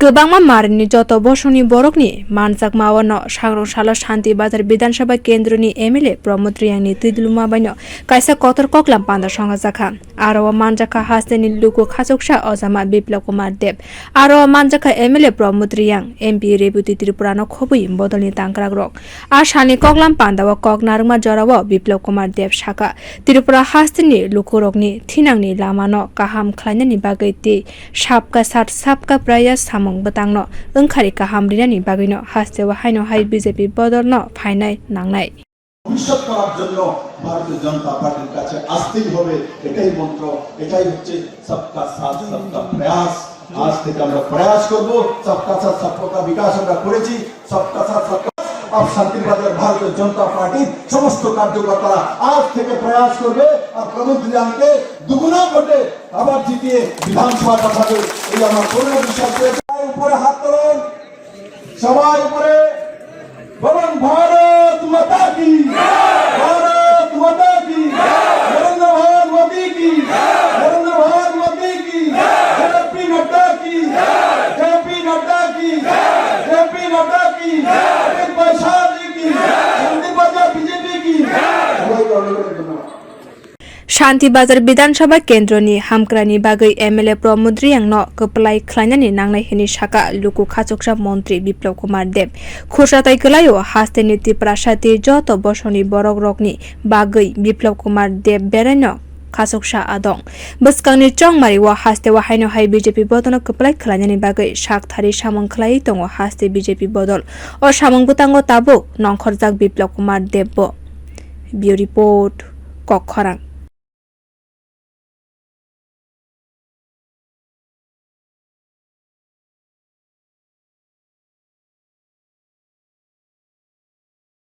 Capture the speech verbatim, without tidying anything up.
Kwbangma marini joto bosongni borokni manjakma-o no Sangrong salo Shanti Bazar Bidhan Sabha Kendroni M L A Pramod Riyangni twidulma baino kaisa kotor koklam panda songajak kha. Aro o manjakha hasteni luku khachuksa ojama Biplab Kumar Deb. Aro o manjakha M L A Pramod Riyang, M P Rebati Tripura no khobwi bodolni tangkrak rok. A salni koklam panda o kok narwkma jora o Biplab Kumar Deb sakha, Tripura hasteni lukurokni thinangni lama no kaham khlainani bagwi tei Sabka Saath Sabka Prayas samung bwtangno wngkhari kaham rinani bagwino hasteo haino hai B J P bodolno phainai nangnai. ভবিষ্যৎ করার জন্য ভারতীয় জনতা পার্টির কাছে আসতেই হবে। এটাই মন্ত্র, এটাই হচ্ছে সবকা সাথ সবকা প্রয়াস। আজ থেকে আমরা প্রয়াস করব, সবকা সাথ সবকা বিকাশ আমরা করেছি, সবকা সাথ সবকা। আর শান্তির বাজার ভারতীয় জনতা পার্টির সমস্ত কার্যকর্তারা আজ থেকে প্রয়াস করবে আর প্রমোদ রিয়াংকে দুগুণা ভোটে আবার জিতিয়ে বিধানসভা পাঠাবে, এই আমার পূর্ণ বিশ্বাস রয়েছে। উপরে হাত তুলুন, সবাই উপরে বলুন, ভারত মাতা কি, ভারত মাতা কি, নরেন্দ্র ভাই মোদী কি, নরেন্দ্র ভাই মোদী কি, জেপি নাড্ডা কি, জেপি নাড্ডা কি, জেপি নাড্ডা কি, অমিত ভাই শাহ জি কি, শান্তি বাজার বিজেপি কি। সবাইকে অনেক অনেক ধন্যবাদ। Shanti Bazar Bidhan Sabha Kendroni hamkrani bagwi M L A Pramod Riyangno kwplai khlainani nangnai hwnwi sakha luku khachuksa montri Biplab Kumar Deb. Khursa tai kwlaio hasteni Tiprasa tei joto bosongni borok rokni bagwi Biplab Kumar Deb beraino khachuksa adong. Bwskangni chongmari o haste o haino hai B J P bodolno kwplai khlainani bagwi sak thari samung khlaiwi tongo haste B J P bodol. O samung bwtango tabuk nongkhorjak Biplab Kumar Deb bo. Bureau Report, Kokkhorang.